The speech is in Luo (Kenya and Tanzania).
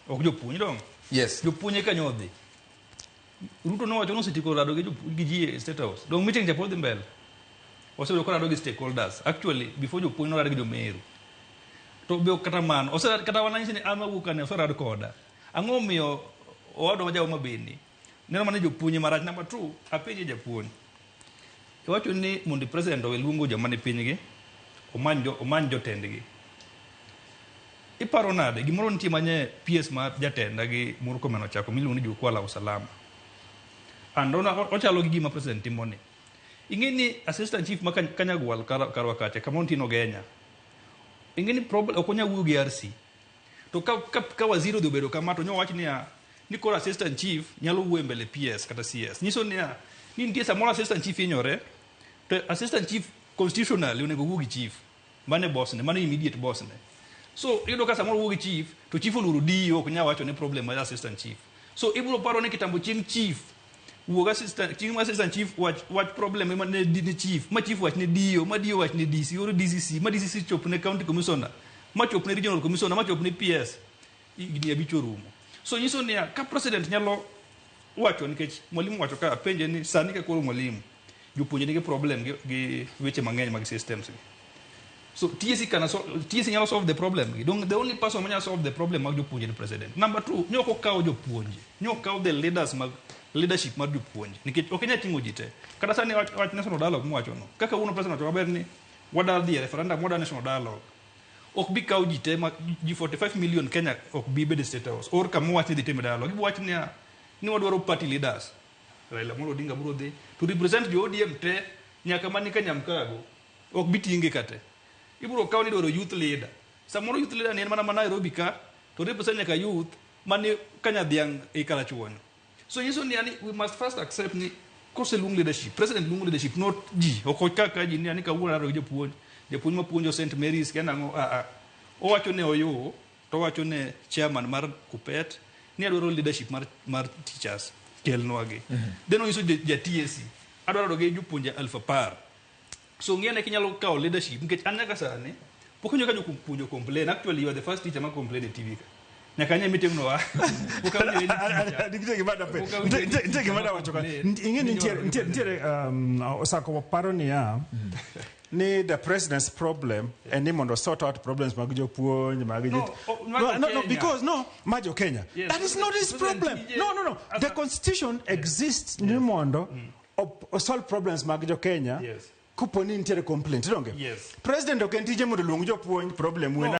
Ok jopuonj dong. Yes. Jopuonj eka nyodhi. Ruto nowacho ni osetieko rado gi gi ji e State House. Dong meeting cha pod dhi mbele. Osebedo korado gi stakeholders. Actually, before jopuonj norado gi jomeru. To be ok kata mano. Oserad kata wananyisi ni an mawuok kane oserad koda. Ang'o momiyo owadwa ma ja Homa Bay ni neno mana ni jopuonj ema rach. Number two, apenje japuonj. Iwacho ni mondo president owe luongo joma ni pinygi, omany jo, omany jotendgi. Iparo nade gimoro nitie manye PS mar jatenda gi Murkomen ochako miluongo ni Jukwaa la Usalama. And ona ochalo gi gima president timo ni. Ing'e ni assistant chief ma Kanyagwal karwa kacha kama nitie Ogenya. Ing'e ni problem ok onyal wuoyo gi RC. To ka waziri odhi obedo kama to nyowach niya ni koro assistant chief nyalo wuoyo mbele PS kata CS. Nyiso niya ni nitie samoro assistant chief hinyore to assistant chief constitutionally onego wuo gi chief. Mano e boss ne, mano e immediate boss ne. So iyudo ka samoro wuo gi chief to chief oluoro DO ok nyal wacho ne problem mar assistant chief. So ibiro paro ni kitambo chieng' chief wuog assistant chieng' ma assistant chief wach wach problem ema ne, ne chief ma chief wach ne DO ma DO wach ne DC oro DCC ma DCC chop ne county commissioner ma chop ne regional commissioner ma chop ne PS higni abich orumo. So nyiso niya ka president nyalo wacho nikech mwalimu wacho ka apenje ni sani ka koro mwalimu jopuonje nigi problem gi weche mang'eny mag systems gi. So TSC can so, TSC nyalo solve the problem gi. Dong the only person manyalo solve the problem mag jopuonje ni president. Number two, nyok okaw jopuonje. Nyok okaw the leaders mag leadership mar jopuonje. Nikech ok inyal ting'o ji te. Kata sani wach national dialogue mwacho no. Kaka wuono president wacho maber ni wadar dhi e referendum, wadar national dialogue. Ok bi kaw ji te ma ji 45 million Kenya ok bi bedo e state house. Or kama wach ni dhi time dialogue. Gibo wach niya ni wadwaro party leaders. Raila Amolo Odinga biro dhi to represent jo ODM te nyaka mani Kanyamkago. Ok bi tinge kate. Ibiro kaw ni idwaro youth leader. Samoro youth leader ni en mana ma Nairobi ka to represent nyaka youth mani Kanyadhiang' e Karachuonyo. So nyiso ni yani we must first accept ni koseluong leadership, president luongo leadership not ji. Ok okaka ji ni yani kawuono arado gi japuonj, japuonj mapuonjo St Mary's kia nang'o a a. Owacho ne Oyoo to owacho ne chairman mar Kuppet ni adwaro leadership mar teachers kelnwa gi. Then onyiso ja TSC adwaro rado gi jopuonje 10,000. So ng'i ane kinyalo kawo leadership nikech an nyaka sani pok awinjo ka jopuonj o complain. Actually you are the first teacher ma complain e TV ka. Nyaka anye meeting no wa. Pok awinjo any teacher. Nitie gima da Pok awinjo any nitie teacher gima ma da wacho ka. complain. Ing'e ni Ni nitiere Osako paro niya ni the president's problem en ni mondo sort out problems mag jopuonj mag No, oh, mag no, no, no, Kenya. because no ma jo Kenya. Yes. That is not his President problem. TJ No. as The constitution exists ni mondo solve problems mag jo Kenya. Yes. Kopo ni nitiere complaint, donge? Yes. President ok en tije mondo oluong jopuonj problem No.